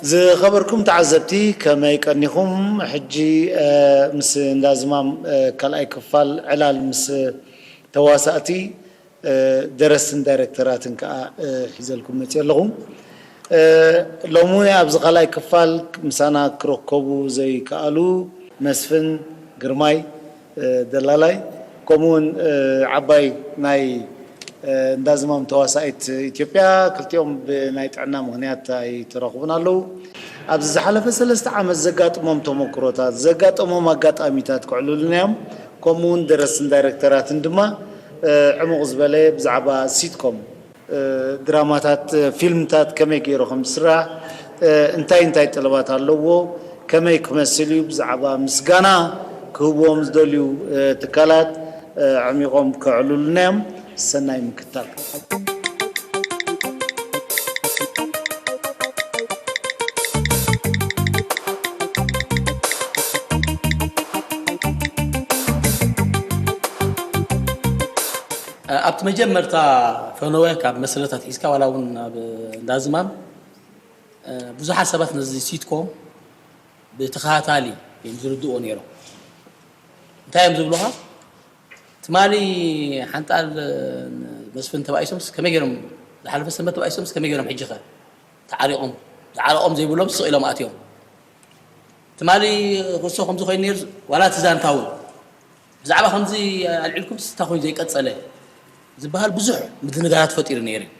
ዝኸበርኩም ተዓዘብቲ፣ ከመይ ቀኒኹም? ሕጂ፣ እ፣ ምስ እንዳ ዝማም፣ እ፣ ካልኣይ ክፋል ዕላል ምስ ተዋሳእቲ፣ እ፣ ደረስትን ዳይሬክተራትን ከኣ፣ እ፣ ሒዘልኩም መጺእ ኣለኹ። እ፣ ሎሚ እውን ኣብዚ ካልኣይ ክፋል ምሳና ክረከቡ ዘይከኣሉ መስፍን ግርማይ፣ እ፣ ደላላይ፣ ከምኡ እውን፣ እ፣ ዓባይ ናይ፣ እ፣ እንዳ ዝማም ተዋሳኢት ኢትዮጵያ፣ ክልቲኦም ብናይ ጥዕና ምኽንያት ኣይተራኽቡን ኣለዉ። ኣብዚ ዝሓለፈ ሰለስተ ዓመት ዘጋጥሞም ተመክሮታት፣ ዘጋጠሞም ኣጋጣሚታት ክዕልሉና እዮም። ከምኡ እውን ደረስትን ዳይሬክተራትን ድማ፣ እ፣ ዕሙቕ ዝበለ ብዛዕባ ሲትኮም፣ እ፣ ድራማታት፣ እ፣ ፊልምታት ከመይ ገይሩ ከም ዝስራሕ፣ እ፣ እንታይ እንታይ ጠለባት ኣለዎ፣ ከመይ ክመስል እዩ፣ ብዛዕባ ምስጋና ክህብዎም ዝደልዩ፣ እ፣ ትካላት፣ እ፣ ኣዕሚቖም ከዕልሉና እዮም። ሰናይ ምክትታል። ኣብቲ መጀመርታ ፈነወ ካብ መሰለታት ሒዝካ ዋላ እውን ኣብ እንዳዝማም፣ እ፣ ብዙሓት ሰባት ነዚ ሲትኮም ብተኸታታሊ እዮም ዝርድእዎ ነይሮም። እንታይ እዮም ዝብሉኻ? ትማሊ ሓንጣል መስፍን ተባኢሶምስ ከመይ ገይሮም፣ ዝሓለፈ ሰንበት ተባኢሶምስ ከመይ ገይሮም፣ ሕጂ ኸ ተዓሪቖም፣ ዝዓረቖም ዘይብሎም ስቕ ኢሎም ኣትዮም። ትማሊ ክሶ ከምዚ ኮይኑ ነይሩ፣ ዋላ እቲ ዛንታ እውን ብዛዕባ ከምዚ ኣልዒልኩም ስታ ኮይኑ ዘይቀጸለ ዝበሃል ብዙሕ ምድንጋራት ፈጢሩ ነይሩ እዩ።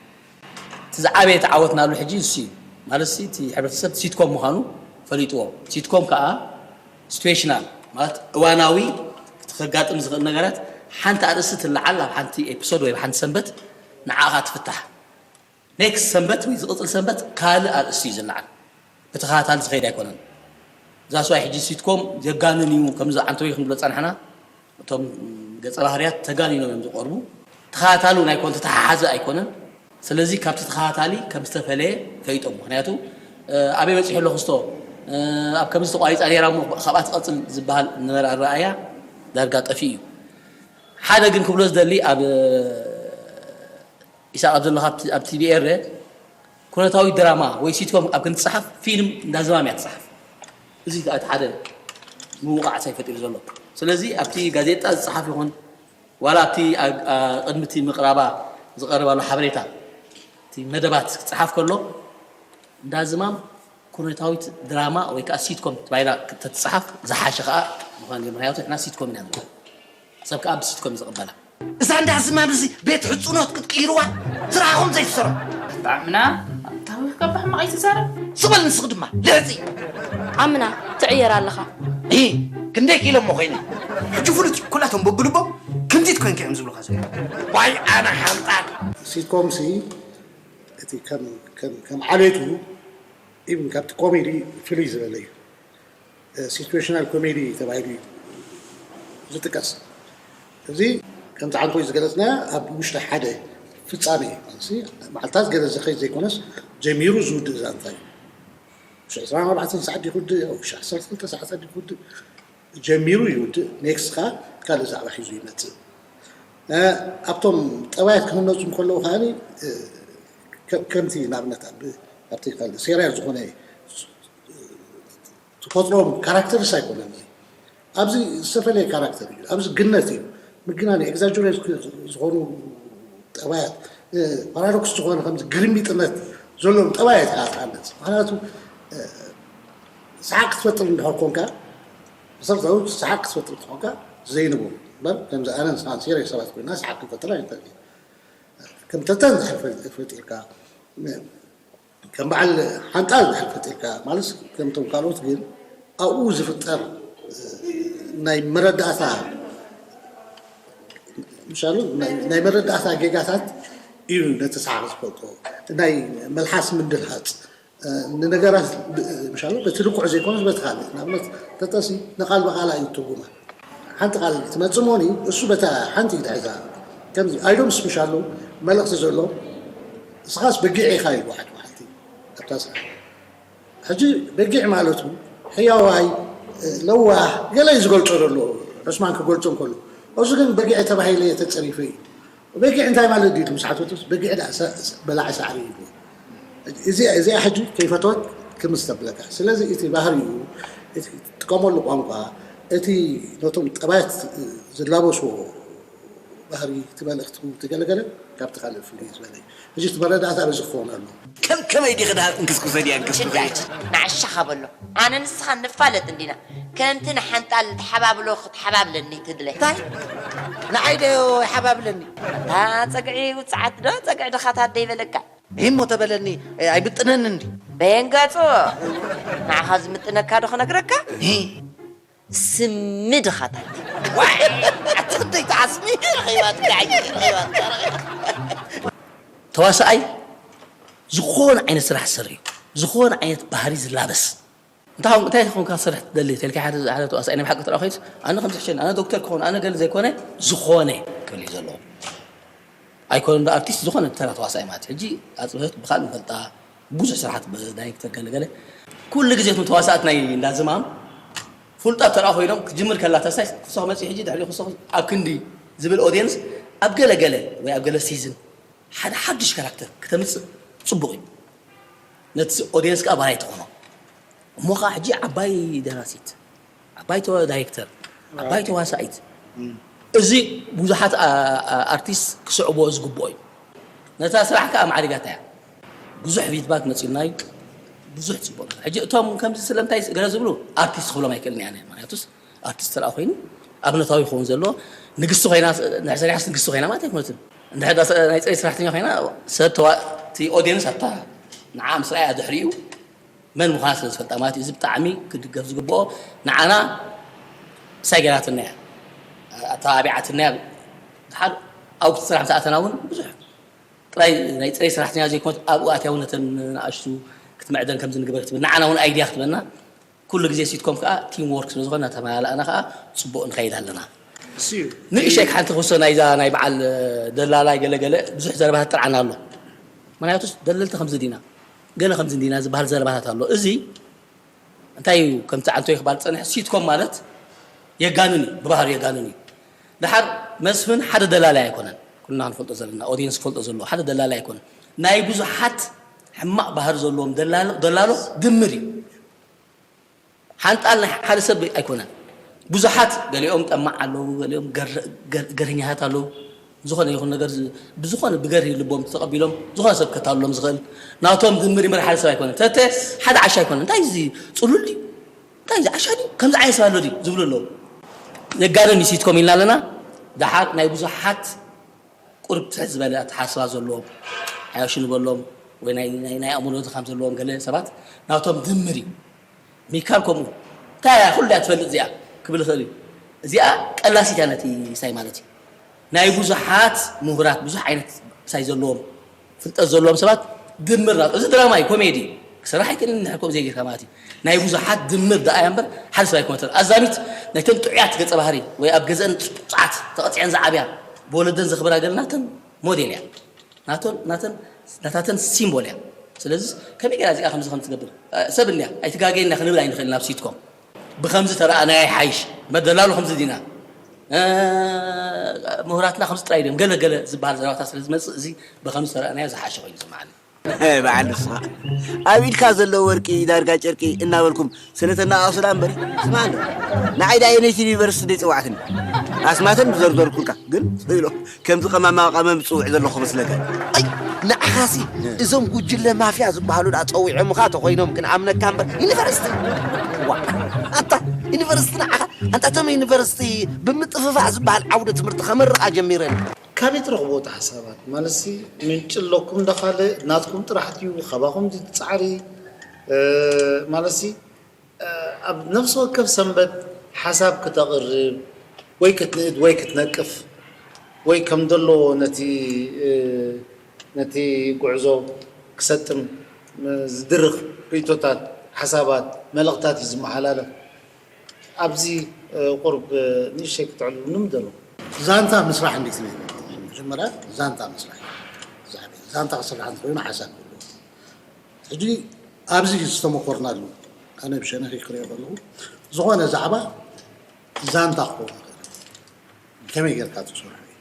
እቲ ዝዓበየ ተዓወትናሉ ሕጂ እሱ እዩ። ማለት ሲ፣ እቲ ሕብረተሰብ ሲትኮም ምዃኑ ፈሊጥዎ። ሲትኮም ከኣ ሲትዌሽናል፣ ማለት እዋናዊ፣ እቲ ከጋጥም ዝኽእል ነገራት፣ ሓንቲ ኣርእስቲ ትለዓል ኣብ ሓንቲ ኤፒሶድ ወይ ኣብ ሓንቲ ሰንበት፣ ንዓኻ ትፍታሕ። ኔክስት ሰንበት ወይ ዝቕጽል ሰንበት ካልእ ኣርእስቲ እዩ ዝለዓል። ብተኸታታሊ ዝኸይድ ኣይኮነን። እዛ ስዋይ ሕጂ ሲትኮም ዘጋንን እዩ፣ ከምዚ ዓንተወይ ክንብሎ ጸናሕና። እቶም ገጸ ባህርያት ተጋኒኖም እዮም ዝቐርቡ። ተኸታታሊ እውን ኣይኮን፣ ተተሓሓዘ ኣይኮነን። ስለዚ ካብቲ ተኸታታሊ ከም ዝተፈለየ ፈሊጦም። ምኽንያቱ፣ እ፣ ኣበይ በጺሑ ኣሎ ክስቶ፣ እ፣ ኣብ ከምዚ ተቋሪጻ ነይራ እሞ ካብኣ ትቐጽል ዝበሃል ነበረ ኣረኣእያ ዳርጋ ጠፊኡ እዩ። ሓደ ግን ክብሎ ዝደሊ፣ ኣብ ኢሳቕ ኣብ ዘለኻ ኣብ ቲ-፣ ኣብ ቲቪኤረ ኩነታዊ ድራማ ወይ ሲትኮም ኣብ ክንዲ ትጸሓፍ፣ ፊልም እንዳ ዝማም እያ ትጸሓፍ። እዚ ከኣ እቲ ሓደ ምውቃዕታይ ፈጢሩ ዘሎ። ስለዚ ኣብቲ ጋዜጣ ዝጸሓፍ ይኹን፣ ዋላ ኣብቲ ኣብ፣ ኣ፣ ቅድሚ እቲ ምቕራባ ዝቐርብ ኣሎ ሓበሬታ፣ እቲ መደባት ክጸሓፍ ከሎ፣ እንዳ ዝማም ኩነታዊት ድራማ ወይ ከኣ ሲትኮም ተባሂላ ተትጸሓፍ ዝሓሸ ከኣ ምዃኑ እዩ። ምኽንያቱ ንሕና ሲትኮም ኢና ንብላ። ሰብ ከኣ ብሲትኮም እዩ ዝቕበላ። እዛ እንዳ ዝማም እዚ ቤት ሕጽኖት ክትቅይርዋ ስራሕኹም ዘይትሰርሑ። ኣምና፣ ታዊኽካ ብሕማቕ ኣይትዛረብ። ስቕ በል ንስኺ ድማ፣ ልሕጺ። ኣምና፣ ትዕየር ኣለኻ። ኢ፣ ክንደይ ኪሎ እሞ ኮይነ? ሕጂ ፍሉጥ እዩ። ኩላቶም በብልቦም ከምዚት ኮንካ እዮም ዝብሉኻ ዘለዉ። ዋይ ኣነ ሓንጣል። ሲትኮምሲ እቲ ከም፣ ከም፣ ከም ዓሌቱ፣ ኢቭን ካብቲ ኮሜዲ ፍልይ ዝበለ እዩ። እ፣ ሲትዌሽናል ኮሜዲ ተባሂሉ እዩ ዝጥቀስ። እዚ ከምቲ ዓንኮይ ዝገለጽናዮ ኣብ ውሽጢ ሓደ ፍጻሜ፣ እዚ መዓልታት ገለ ዝኸይድ ዘይኮነስ ጀሚሩ ዝውድእ ዛንታ እዩ። ውሽጢ ዕስራን ኣርባዕተን ሰዓት ድዩ ክውድእ፣ ውሽጢ ዓሰርተ ክልተ ሰዓታት ድዩ ክውድእ፣ ጀሚሩ ይውድእ። ኔክስት ከኣ ካልእ ዛዕባ ሒዙ ይመጽእ። እ፣ ኣብቶም ጠባያት ክህነጹ እንከለዉ ከኣ፣ እ፣ ከ-፣ ከምቲ ንኣብነት ኣብ፣ ኣብቲ ካልእ ሴርያል ዝኾነ ተፈጥሮም ካራክተርስ ኣይኮነን። ኣብዚ ዝተፈለየ ካራክተር እዩ። ኣብዚ ግነት እዩ። ምግናን ኤግዛጀሬት ዝኾኑ ጠባያት፣ እ፣ ፓራዶክስ ዝኾነ ከምዚ ግርሚጥነት ዘለዎም ጠባያት ኢኻ ትሃንጽ። ምኽንያቱ፣ እ፣ ሰሓቕ ክትፈጥር እንድሕር ኮንካ፣ መሰረታዊ ሰሓቕ ክትፈጥር እንተኾንካ ዘይንቡ እምበር፣ ከምዚ ኣነ ንስኻን ሴርየስ ሰባት ኮይና ሰሓቕ ክንፈጥር ኣይንኽእልን። ከም ተተ እንድሕር ፈ-፣ ፈጢርካ፣ ከም በዓል ሓንጣል እንድሕር ፈጢርካ፣ ማለት ከምቶም ካልኦት ግን ኣብኡ ዝፍጠር፣ እ፣ ናይ መረዳእታ፣ ምሻሉ ናይ፣ ናይ መረዳእታ ጌጋታት እዩ ነቲ ሰሓቕ ዝፈልጦ። ናይ መልሓስ ምድልሃጽ፣ እ፣ ንነገራት ብ-፣ ምሻሉ በቲ ልክዕ ዘይኮነስ በቲ ካልእ። ንኣብነት፣ ተጠሲ ንቓል ብቓላ እዩ ትርጉማ። ሓንቲ ቃል ትመጽእ እሞኒ፣ እሱ በታ ሓንቲ ኢድ ሒዛ። ከምዚ፣ ኣይዶም ስፔሻሉ መልእኽቲ ዘሎ፣ ንስኻስ በጊዕ ኢኻ ኢልዎ ሓደ መዓልቲ ኣብታ ስራሕ። ሕጂ በጊዕ ማለቱ ሕያዋይ፣ ለዋህ፣ ገለ እዩ ዝገልጾ ዘሎ። ዑስማን ክገልጾ እንከሎ፣ እዚ ግን በጊዕ ተባሂለ እየ ተጸሪፈ እዩ። በጊዕ እንታይ ማለት ድዩ ኢሉ ምስ ሓተቶስ፣ በጊዕ ደኣ ሰ-፣ ሰ-፣ በላዒ ሳዕሪ እዩ ኢልዎ። እዚ፣ እዚኣ ሕጂ ከይፈተወት ክምስ ተብለካ። ስለዚ እቲ ባህሪኡ፣ እቲ ትጥቀመሉ ቋንቋ፣ እቲ ነቶም ጠባያት ዝላበስዎ ባህሪ፣ እቲ መልእኽቲ፣ እቲ ገለገለ ካብቲ ካልእ ፍልይ ዝበለ እዩ። ሕጂ እቲ መረዳእታ በዚ ክኸውን ኣሎ። ከም ከመይ ዲኺ ድኣ እንክስኩሰ ድያ እንክስኩሰ? ሽዳች ንዓሻኻ በሎ። ኣነ ንስኻ ንፋለጥ እንዲና። ከምቲ ንሓንጣል ትሓባብሎ ክትሓባብለኒ ትድለ። እንታይ? ንዓይ ዶ ይሓባብለኒ? እታ ጸግዒ ውጽዓት ዶ ጸግዒ ድኻታት ዶ ይበለካ? ሂሞ ተበለኒ፣ ኣይብጥነን እንዲ። በየንጋጹ ንዓኻ ዝምጥነካ ዶ ክነግረካ? ሂ። ስሚ ድኻታት። ዋይ! ኣቲ ክንደይ ተዓስሚ ረኺባትካ፣ ረኺባትካ፣ ረኺባትካ። ተዋሳኣይ ዝኾነ ዓይነት ስራሕ ዝሰርሕ እዩ። ዝኾነ ዓይነት ባህሪ ዝላበስ። እንታይ ኾን-፣ እንታይ ኾንካ ክሰርሕ ትደሊ? ተልካ ሓደ፣ ሓደ ተዋሳኣይ ናይ ብሓቂ ትረኣ ኮይንስ፣ ኣነ ከምዚ ሕሸኒ፣ ኣነ ዶክተር ክኾን፣ ኣነ ገለ ዘይኮነ፣ ዝኾነ ክብል እዩ ዘለዎ። ኣይኮነን ዶ ኣርቲስት፣ ዝኾነ ተራ ተዋሳኣይ ማለት። ሕጂ ኣጽብህት ብኻልእ ንፈልጣ፣ ብዙሕ ስራሓት ብዳይሬክተር ገለ ገለ። ኩሉ ግዜ እቶም ተዋሳእት ናይ እንዳ ዝማም ፍሉጣት ተረኣ ኮይኖም ክጅምር ከላ ተስታይ ክሶ መጺኡ ሕጂ ድሕሪ ክሶ ኣብ ክንዲ ዝብል ኦድየንስ ኣብ ገለ ገለ ወይ ኣብ ገለ ሲዝን ሓደ ሓድሽ ካራክተር ክተምጽእ ጽቡቕ እዩ። ነቲ ኦድየንስ ከኣ ባራይ ትኾኖ። እሞ ኸዓ ሕጂ ዓባይ ደራሲት፣ ዓባይ ተወ-፣ ዳይሬክተር፣ ዓባይ ተዋሳኢት። እም። እዚ ብዙሓት ኣ-፣ ኣ-፣ ኣርቲስት ክስዕብዎ ዝግብኦ እዩ። ነታ ስራሕ ከኣ ኣማዕሪጋታ እያ። ብዙሕ ፊድባክ መጺኡና እዩ። ብዙሕ ጽቡቕ ነገር። ሕጂ እቶም ከምዚ ስለምንታይ ገለ ዝብሉ ኣርቲስት ክብሎም ኣይክእልን እየ ኣነ። ምኽንያቱስ ኣርቲስት ተረኣ ኮይኑ ኣብነታዊ ክኸውን ዘለዎ ንግስቲ ኮይና፣ እንድሕር ሰሪሓስ ንግስቲ ኮይና ማለት ኣይኮነትን። እንድሕር ዳ ሰ-፣ ናይ ጽሬት ሰራሕተኛ ኮይና ሰብ ተዋ-፣ እቲ ኦድየንስ ኣታ ንዓ ምስ ረኣያ ድሕሪኡ መን ምዃና ስለ ዝፈልጣ ማለት እዩ። እዚ ብጣዕሚ ክድገፍ ዝግብኦ ንዓና ምሳይ ገይራትና እያ፣ ኣተባቢዓትና እያ። ድሓር ኣብኡ ስራሕ ምስ ኣተና እውን ብዙሕ ጥራይ ናይ ጽሬት ሰራሕተኛ ዘይኮነት ኣብኡ ኣትያ እውን ነተን ንኣሽቱ ክትምዕደን ከምዚ ንግበር ክትብል ንዓና እውን ኣይድያ ክትበና ኩሉ ግዜ ሲትኮም ከኣ ቲም ዎርክ ስለ ዝኾነ እናተመላላእና ከኣ ጽቡቕ ንኸይድ ኣለና። እሱ እዩ። ንእሸክ ሓንቲ ክውሰን ናይዛ ናይ በዓል ደላላይ ገለገለ ብዙሕ ዘረባታት ጥርዓና ኣሎ። ምኽንያቱስ ደለልቲ ከምዚ ዲና፣ ገለ ከምዚ ዲና ዝበሃል ዘረባታት ኣሎ። እዚ እንታይ እዩ ከምቲ ዓንቶይ ክባል ዝጸንሐ ሲትኮም ማለት የጋንን እዩ፣ ብባህሪ የጋንን እዩ። ደሓር መስፍን ሓደ ደላላይ ኣይኮነን። ኩልና ክንፈልጦ ዘለና፣ ኦዲየንስ ክፈልጦ ዘለዎ ሓደ ደላላይ ኣይኮነን። ናይ ብዙሓት ሕማቕ ባህሪ ዘለዎም ደላሎ፣ ደላሎ ድምር እዩ። ሓንጣል ናይ ሓደ ሰብ ኣይኮነን። ብዙሓት፣ ገሊኦም ጠማዕ ኣለዉ፣ ገሊኦም ገር-፣ ገር-፣ ገርኛታት ኣለዉ። ዝኾነ ይኹን ነገር ዝ-፣ ብዝኾነ ብገርሂ ልቦም ተቐቢሎም ዝኾነ ሰብ ከታልሎም ዝኽእል ናቶም ድምር ይምበር ሓደ ሰብ ኣይኮነን። ተተ ሓደ ዓሻ ኣይኮነን። እንታይ እዚ ጽሉል ድዩ? እንታይ እዚ ዓሻ ድዩ? ከምዚ ዓይነት ሰብ ኣሎ ድዩ? ዝብሉ ኣለዉ። ነጋዶ ኒሲትኮም ኢልና ኣለና። ደሓር ናይ ብዙሓት ቁርብ ትሕት ዝበለ ኣተሓሳስባ ዘለዎም፣ ሓያሹ ንበሎም፣ ወይ ናይ፣ ናይ፣ ናይ ኣእምሮ ድኻም ዘለዎም ገለ ሰባት ናቶም ድምር እዩ። ሚካል ከምኡ፣ እንታይ እያ፣ ኩሉ እያ ትፈልጥ እዚኣ ክብል ይኽእል እዩ። እዚኣ ቀላሲት እያ ነቲ ሳይ ማለት እዩ። ናይ ብዙሓት ምሁራት፣ ብዙሕ ዓይነት ሳይ ዘለዎም፣ ፍልጠት ዘለዎም ሰባት ድምር ናቱ። እዚ ድራማ እዩ፣ ኮሜዲ። ክስራሕ ኣይክእልን እንድሕር ከምኡ ዘይጌርካ ማለት እዩ። ናይ ብዙሓት ድምር ደኣ እያ እምበር፣ ሓደ ሰብ ኣይኮነትን። ኣዛሚት ናይተን ጥዑያት ገጸ ባህሪ፣ ወይ ኣብ ገዘአን ጽዓት ተቐጺዐን ዝዓብያ፣ ብወለደን ዘኽብራ ገለ ናተን ሞዴል እያ። ናተን፣ ናተን፣ ናታተን ሲምቦል እያ። ስለዚ ከመይ ጌራ እዚኣ ከምዚ ከም ትገብር፣ እ፣ ሰብ እንድያ፣ ኣይትጋገየና ክንብል ኣይንኽእልን ኣብ ሲትኮም። ብኸምዚ ተረኣናያ ይሓይሽ። መደላሉ ከምዚ ዲና፣ እ፣ ምሁራትና ከምዚ ጥራይ ድዮም፣ ገለ ገለ ዝበሃል ዘረባታት ስለ ዝመጽእ፣ እዚ ብኸምዚ ተረኣናዮ ዝሓሸ ኮይኑ ይስምዓኒ። በዓል ንስኻ። ኣብ ኢድካ ዘሎ ወርቂ ዳርጋ ጨርቂ እናበልኩም ስለ ተነኣእሱላ እምበር፣ ስማዕ እንዶ። ንዓይ ደኣ ኣየነይቲ ዩኒቨርሲቲ ደይጸዋዕክኒ? ኣስማተን ምዘርዘርኩልካ፣ ግን ስኢሎ ከምዚ ቀማማ ቀመም ዝጽውዕ ዘለኹ መስለካ። ኣይ፣ ንዓኻሲ እዞም ጉጅለ ማፍያ ዝበሃሉ ደኣ ጸዊዖምኻ ተኾይኖም ክንኣምነካ እምበር፣ ዩኒቨርሲቲ? ዋ፣ ኣንታ ዩኒቨርሲቲ ንዓኻ፣ ኣንታ እቶም ዩኒቨርሲቲ ብምጥፍፋእ ዝበሃል ዓውደ ትምህርቲ ከመርቓ ጀሚረን። ካበይ ትረኽብዎ እቲ ሓሳባት? ማለትሲ ምንጪ ኣለኩም ዶ ካልእ? ናትኩም ጥራሕ ድዩ? ካባኹም ድዩ እቲ ጻዕሪ? እ፣ ማለትሲ፣ እ፣ ኣብ ነፍሲ ወከፍ ሰንበት ሓሳብ ክተቕርብ ወይ ክትንእድ ወይ ክትነቅፍ ወይ ከም ደሎ ነቲ፣ እ፣ ነቲ ጉዕዞ ክሰጥም፣ እ፣ ዝድርኽ ርእይቶታት፣ ሓሳባት፣ መልእኽታት እዩ ዝመሓላለፍ። ኣብዚ፣ እ፣ ቁሩብ፣ እ፣ ንእሽተይ ክትዕልሉ ንምደሎ። ዛንታ ምስራሕ እንዴት ነው? መጀመርያ ዛንታ ምስራሕ። ዛንታ ክስራሕ እንተኾይኑ ሓሳብ ክህሉ። ሕጂ ኣብዚ ዝተመኮርናሉ፣ ኣነ ብሸነኺ ክሪኦ ከለኹ፣ ዝኾነ ዛዕባ ዛንታ ክኸውን ይኽእል። ከመይ ጌርካ ትሰርሖ እዩ?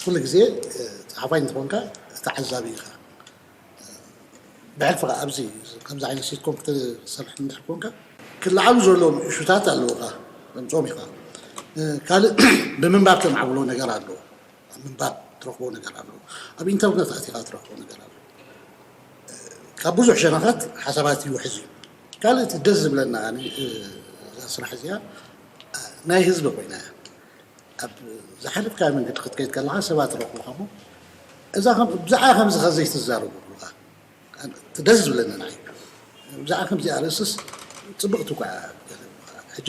ኩሉ ግዜ፣ እ፣ ጸሓፋይ እንተኾንካ ተዓዛቢ ኢኻ። ብሕልፊ ከዓ ኣብዚ ከምዚ ዓይነት ሲትኮም ክትሰርሕ እንድሕር ኮንካ ክለዓሉ ዘለዎም እሹታት ኣለውካ፣ ከምፅኦም ኢኻ። ካልእ ብምንባብ ተማዕብሎ ነገር ኣለዎ። ኣብ ምንባብ ትረኽቦ ነገር ኣለዎ። ኣብ ኢንተርነት ኣቲኻ ትረኽቦ ነገር ኣለዎ። ካብ ብዙሕ ሸነኻት ሓሳባት ይውሕዝ እዩ። ካልእ እቲ ደስ ዝብለና እዛ ስራሕ እዚኣ ናይ ህዝቢ ኮይና እያ። ኣብ ዝሓለፍካዮ መንገዲ ክትከይድ ከለኻ ሰባት ረኽቡኻ እሞ እዛ ከም ብዛዕባ ከምዚ ከ ዘይትዛረቡ ብሉኻ እቲ ደስ ዝብለኒ ንዓይ ብዛዕባ ከምዚኣ ርእስስ ጽብቕቲ እኳ ሕጂ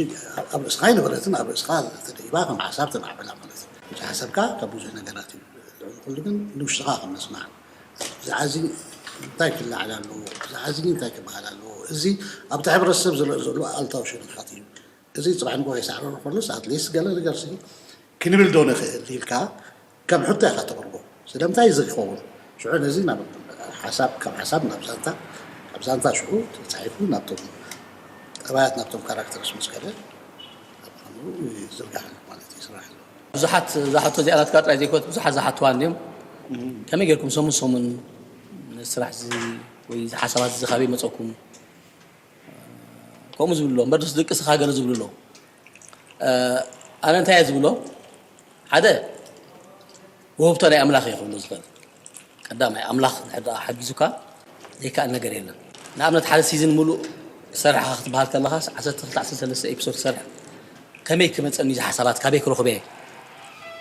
ኣብ ርእስኻ ኣይነበረትን ኣብ ርእስኻ ተደይባ ከም ሓሳብ ተማዕበላ ማለት እዩ። እቲ ሓሳብካ ካብ ብዙሕ ነገራት እዩ። ልዕሊ ኩሉ ግን ንውሽጥኻ ከም መስማዕ ብዛዕባ እዚ እንታይ ክለዓል ኣለዎ፣ ብዛዕባ እዚ እንታይ ክበሃል ኣለዎ፣ እዚ ኣብቲ ሕብረተሰብ ዝረአ ዘሎ ኣሉታዊ ሸነኻት እዩ። እዚ ጽባሕ ንግሆ ከይሳዕረሩ ከሎስ ኣትሊስት ገለ ነገር ሲ ክንብል ዶ ንኽእል ኢልካ ከም ሕቶ ኢኻ ተቕርቦ። ስለምንታይ እዚ ክኸውን? ሽዑ ነዚ ናብ ሓሳብ ካብ ሓሳብ ናብ ዛንታ ካብ ዛንታ ሽዑ ተጻሒፉ ናብቶም ጠባያት ናብቶም ካራክተርስ ምስ ከደ ኣብ ዓቕሙ ይዝርጋሕ ኣሎ ማለት እዩ፣ ይስራሕ ኣሎ። ብዙሓት እዛ ሕቶ እዚኣ ናትካ ጥራይ ዘይኮነት ብዙሓት ዝሓትዋ እንድዮም። ከመይ ጌርኩም ሰሙን ሰሙን ነዚ ስራሕ እዚ ወይ እዚ ሓሳባት እዚ ካበይ መጸኩም? ከምኡ ዝብሉ ኣለዉ እምበር ደስ ደቂ ስኻ ገለ ዝብሉ ኣለዉ። ኣነ እንታይ እየ ዝብሎ? ሓደ ውህብቶ ናይ ኣምላኽ እየ ክብሎ ዝኽእል። ቀዳማይ ኣምላኽ እንድሕር ደኣ ሓጊዙካ ዘይከኣል ነገር የለን። ንኣብነት ሓደ ሲዝን ሙሉእ ሰራሕኻ ክትበሃል ከለኻስ ዓሰርተ ክልተ ዓሰርተ ሰለስተ ኤፒሶድ ትሰርሕ ከመይ ክመፀኒ እዚ ሓሳባት ካበይ ክረኽቦ እየ?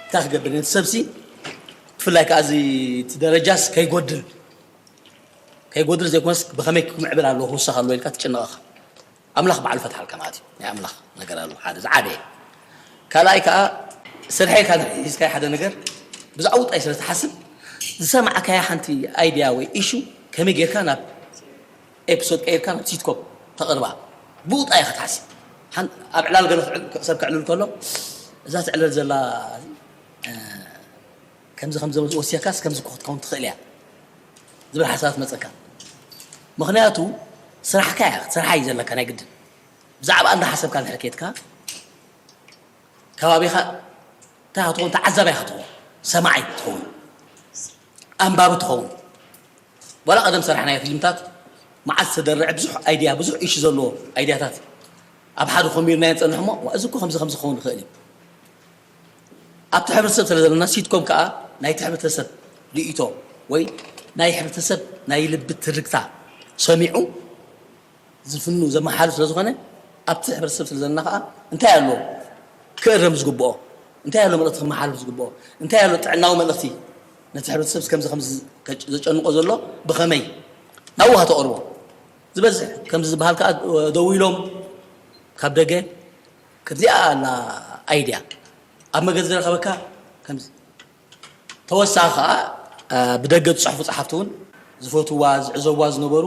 እንታይ ክገብር ነቲ ሰብሲ ብፍላይ ከዓ እዚ እቲ ደረጃስ ከይጎድል ከይጎድል ዘይኮነስ ብኸመይ ክምዕብል ኣለዎ ክውሰኽ ኣለዎ ኢልካ ትጭነቕ ኢኻ። ኣምላኽ ባዕሉ ፈትሓልካ ማለት እዩ። ናይ ኣምላኽ ነገር ኣሎ ሓደ ዝዓበየ። ካልኣይ ከዓ ስርሐ ኢልካ ሒዝካዮ ሓደ ነገር ብዛዕባ ውጣይ ስለ ትሓስብ ዝሰማዕካያ ሓንቲ ኣይድያ ወይ ኢሹ ከመይ ጌርካ ናብ ኤፒሶድ ቀይርካ ናብ ሲትኮም ተቕርባ ብውጣይ ኢኻ ትሓስብ። ኣብ ዕላል ገለ ሰብ ከዕልል ከሎ እዛ ትዕለል ዘላ ከምዚ ከምዚ ወሲኻስ ከምዚ ክትከውን ትኽእል እያ ዝብል ሓሳባት መፀካ። ምኽንያቱ ስራሕካ እያ ክትሰርሓ እዩ ዘለካ ናይ ግድን። ብዛዕባ እንዳሓሰብካ እንድሕር ኬድካ ከባቢኻ እንታይ ክትኸውን ተዓዛባይ ክትኸውን ሰማዓይ ክትኸውን ኣንባቢ ትኸውን። ዋላ ቀደም ዝሰራሕናዮ ፊልምታት መዓት ዝተደርዐ ብዙሕ ኣይድያ ብዙሕ ኢሹ ዘለዎ ኣይድያታት ኣብ ሓደ ኮሚርናዮ ንፀንሕ እሞ እዚ እኮ ከምዚ ከምዚ ክኸውን ይኽእል እዩ ኣብቲ ሕብረተሰብ ስለ ዘለና ሲትኮም ከዓ ናይቲ ሕብረተሰብ ርእይቶ ወይ ናይ ሕብረተሰብ ናይ ልቢ ትርግታ ሰሚዑ ዝፍኑ ዘመሓላልፍ ስለ ዝኾነ ኣብቲ ሕብረተሰብ ስለ ዘለና ከዓ እንታይ ኣሎ ክእረም ዝግብኦ እንታይ ኣሎ መልእኽቲ ክመሓላልፍ ዝግብኦ እንታይ ኣሎ ጥዕናዊ መልእኽቲ ነቲ ሕብረተሰብ ከምዚ ከምዚ ዘጨንቆ ዘሎ ብኸመይ ናብኡ ከተቕርቦ ዝበዝሕ ከምዚ ዝበሃል ከዓ ደው ኢሎም ካብ ደገ ከምዚኣ ኣላ ኣይድያ ኣብ መገዲ ዝረኸበካ ከምዚ ተወሳኺ ከዓ ብደገ ዝፅሕፉ ፀሓፍቲ እውን ዝፈትዋ ዝዕዘብዋ ዝነበሩ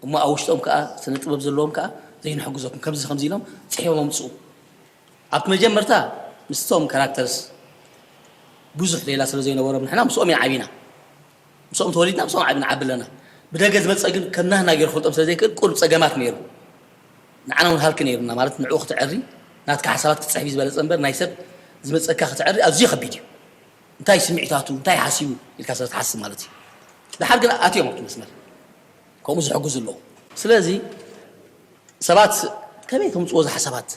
እሞ ኣብ ውሽጦም ከዓ ስነ ጥበብ ዘለዎም ከዓ ዘይንሕግዘኩም ከምዚ ከምዚ ኢሎም ፅሒፎም ኣምፅኡ ኣብቲ መጀመርታ ምስቶም ካራክተርስ ብዙሕ ሌላ ስለ ዘይነበሮም ንሕና ምስኦም ኢና ዓቢና ምስኦም ተወሊድና ምስኦም ዓቢና ዓቢ ኣለና ብደገ ዝመፀ ግን ከም ናህና ገይሩ ክፈልጦም ስለ ዘይክእል ቁሩብ ፀገማት ነይሩ ንዓና እውን ሃልኪ ነይሩና ማለት ንዕኡ ክትዕሪ ናትካ ሓሳባት ክትፅሕፍ እዩ ዝበለፀ እምበር ናይ ሰብ ዝመፀካ ክትዕሪ ኣዝዩ ከቢድ እዩ እንታይ ስምዒታቱ እንታይ ሓሲቡ ኢልካ ስለ ትሓስብ ማለት እዩ ድሓር ግን ኣትዮም ኣብቲ መስመር ከምኡ ዝሕግዙ ኣለዉ ስለዚ ሰባት ከመይ ከምፅዎ እዚ ሓሳባት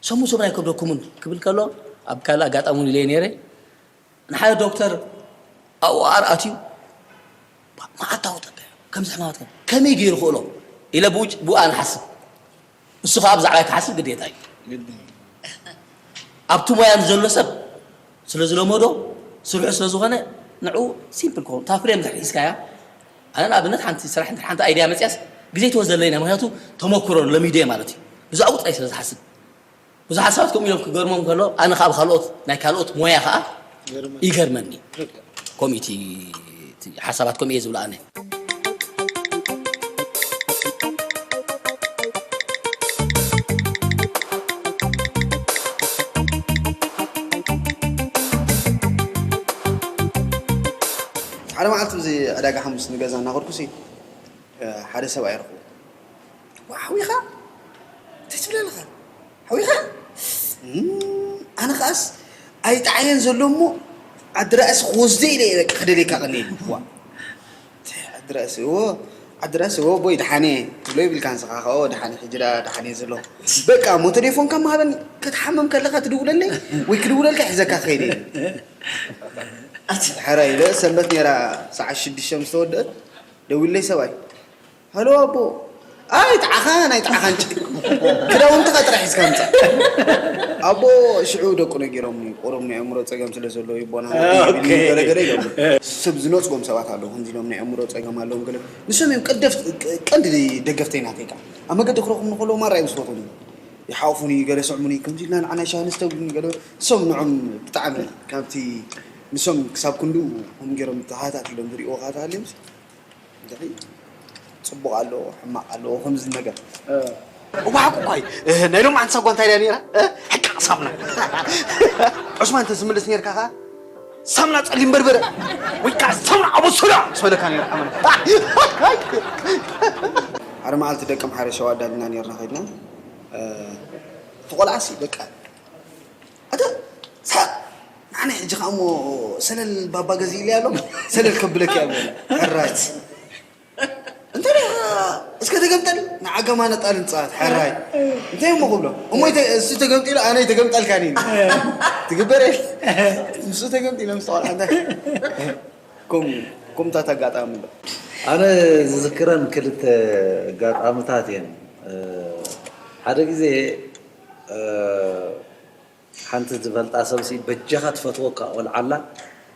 ሰሙ ሰሙን ኣይከብደኩምን ክብል ከሎ ኣብ ካልእ ኣጋጣሚ እውን ኢለየ ነይረ ንሓደ ዶክተር ኣብኡ ኣር ኣትዩ መዓት ኣውጠቀ ከምዚ ሕማማት ከም ከመይ ገይሩ ክእሎ ኢለ ብኡ ንሓስብ ንሱ ከዓ ብዛዕባይ ክሓስብ ግዴታ እዩ ኣብቲ ሞያ ንዘሎ ሰብ ስለ ዝለመዶ ስርሑ ስለ ዝኾነ ንዑ ሲምፕል ክኸውን እታ ፍሬም ድሕር ሒዝካያ ኣነ ንኣብነት ሓንቲ ስራሕ እንድሕር ሓንቲ ኣይድያ መፅያስ ግዜ ትወስደለይ ምክንያቱ ተመክሮ ለሚደ ማለት እዩ ብዛዕኡ ጥራይ ስለ ዝሓስብ ብዙሓት ሰባት ከምኡ ኢሎም ክገርሞም ከሎ ኣነ ካብ ካልኦት ናይ ካልኦት ሞያ ከዓ ይገርመኒ ኮሚቲ ሓሳባት ከምኡ እየ ዝብሎ ኣነ ሓደ መዓልቲ እዚ ዕዳጋ ሓሙስ ንገዛ እናኸድኩ ሲ ሓደ ሰብኣይ ረኽቦ። ዋ ሓዊኻ እንታይ ትብል ኣለኻ? ሓዊኻ? እም፣ ኣነ ኸኣስ ኣይጠዓየን ዘሎ እሞ ዓዲ ራእሲ ክወስዶ ኢለ እየ በቃ ክደልየካ ቀኒኤ ኢሉ። ዋ እንታይ ዓዲ ራእሲ እዎ ዓድራስ ወ ቦይ ደሓነ ትብሎ ይብልካ ንስኻ ከ ደሓነ ሕጂ ደኣ ደሓነ ዘሎ በቃ ሞ ቴሌፎንካ ማሃበን ክትሓመም ከለኻ ትድውለለይ ወይ ክድውለልካ ሒዘካ ክኸይድ እየ ሕራይ ኢለ ሰንበት ነይራ ሰዓት ሽዱሽተ ምስ ተወደአት ደዊለይ ሰብኣይ ሃሎ ኣቦ ኣይጥዓኻን ኣይጥዓኻን ጭ ክዳውንትኻ ጥራሕ ሒዝካ ምጻእ ኣቦ ሽዑ ደቁ ነጊሮምኒ ቁሩብ ናይ ኣእምሮ ጸገም ስለ ዘለዎ ይቦና ገለገለ ኢሎም ሰብ ዝነጽጎም ሰባት ኣለዉ ከምዚ ኢሎም ናይ ኣእምሮ ጸገም ኣለዎም ገለ ንሶም እዮም ቀደፍ ቀንዲ ደገፍተይ ናተይ ከዓ ኣብ መገዲ ክረኹም ንኸሎ ማራ እዮም ዝፈትኒ ይሓቑፉኒ ገለ ስዕሙኒ ከምዚ ኢልና ንዓና ሻሂ ንስተብሉኒ ገለ ንሶም ንዖም ብጣዕሚ ካብቲ ንሶም ክሳብ ክንድኡ ከም ገይሮም ተሃታቲሎም ዝሪእዎ ካታሃልዮም እንታይ ጽቡቕ ኣለዎ ሕማቕ ኣለዎ ከምዚ ነገር እዋሓቁ እኳ እዩ ናይ ሎም ዓንሳ ጓ እንታይ ድያ ነይራ ሕቃቕ ሳምና ዑስማን እንተ ዝምልስ ነርካ ኸዓ ሳምና ጸሊም በርበረ ወይ ከዓ ሳምና ኣበሶዳ ስበለካ ነይሩ ዓመል ሓደ መዓልቲ ደቂ ምሓረ ሸዋ ኣዳልና ነርና ከድና ተቆልዓሲ በቃ ኣታ ሳቅ ንዓና ሕጂ ከኣ እሞ ሰለል ባባ ገዚእለይ ኣሎ ሰለል ከብለኪ ኣሎ ሕራይ እንታይ ደኣ እስከ ተገምጠል ንዓጋማ ነጣል ንጻት ሕራይ እንታይ እሞ ክብሎ እሞ እሱ ተገምጢሉ ኣነ ተገምጠልካኒ ትግበር እሱ ተገምጢሉ ምስ ተቆልዓ እንታይ ኩም ኩምታት ኣጋጣሚ ኣሎ ኣነ ዝዝክረን ክልተ ኣጋጣምታት እየን ሓደ ግዜ ሓንቲ ዝፈልጣ ሰብሲ በጃኻ ትፈትወካ ቆልዓ ኣላ